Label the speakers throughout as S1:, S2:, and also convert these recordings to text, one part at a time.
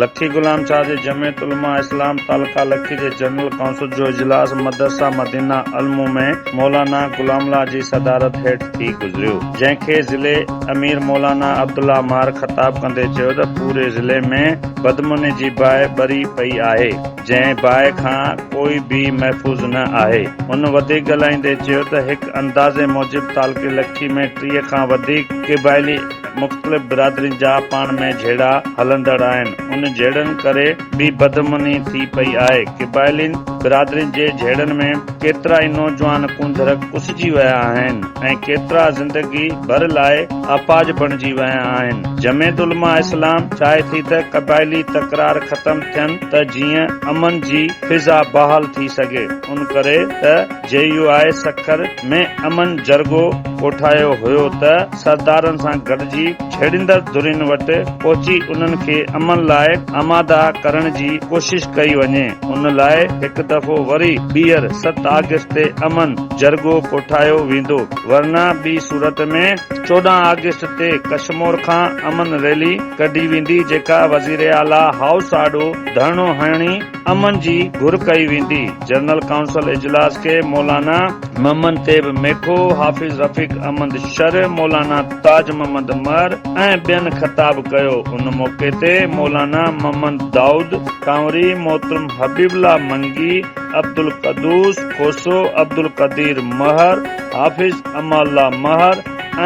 S1: لکي غلام شاهه جي جمعيت علماء اسلام تعلقه لکي جي جنرل ڪائونسل جو اجلاس مدرسه مدينه علمو ۾ مولانا غلام الله جي صدارت هيٺ ٿي گذريو، جنهن کي ضلعي امير مولانا عبدالله مهر خطاب ڪندي چيو ته پوري ضلعي ۾ بدامني جي باهه ٻري پئي آهي، جنهن باهه کان ڪوئي به محفوظ نه آهي. هن وڌيڪ ڳالهائيندي چيو ته هڪ اندازي موجب تعلقي لکي ۾ 30 کان وڌيڪ قبائلي مختلف برادرين جا پاڻ ۾ جهيڙا هلندڙ آهن، ان جهيڙن ڪري به بدامني ٿي پئي آهي، قبائلين برادرين جي جهيڙن ۾ ڪيترائي نوجوان ڪونڌر ڪسجي ويا آهن ۽ ڪيترا زندگي ڀر لاء اپاهج بڻجي ويا آهن، جمعيت علماء اسلام چاهي ٿي ته قبائلي تڪرار ختم ٿين ته جيئن امن جي فضا بحال ٿي سگهي، ان ڪري ته جي يو آء سکر ۾ امن جرڳو ڪوٺايو هيو ته سردارن سان گڏجي جهيڙيندڙ ڌرين وٽ پهچي انهن کي امن لاء آماده ڪرڻ جي ڪوشش ڪئي وڃي ان لاء هڪ دفعو وري ٻيهر 7 آگسٽ تي امن جرڳو ڪوٺايو ويندو ورنه ٻي صورت ۾ 14 آگسٽ تي ڪشمور کان امن ريلي ڪڍي ويندي جيڪا وزيراعليٰ هائوس آڏو ڌرڻو هڻي امن جي گهر ڪئي ويندي. جنرل ڪائونسل اجلاس کي مولانا محمد طيب ميکو، حافظ رفيق احمد شر، مولانا تاج محمد مهر ۽ ٻين خطاب ڪيو. ان موقعي تي مولانا محمد دائود ڪانوري، محترم حبيب الله منگي، عبدالقدوس کوسو، عبدالقدير مهر، حافظ امان الله مهر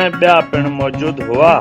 S1: ۽ ٻيا پڻ موجود هئا.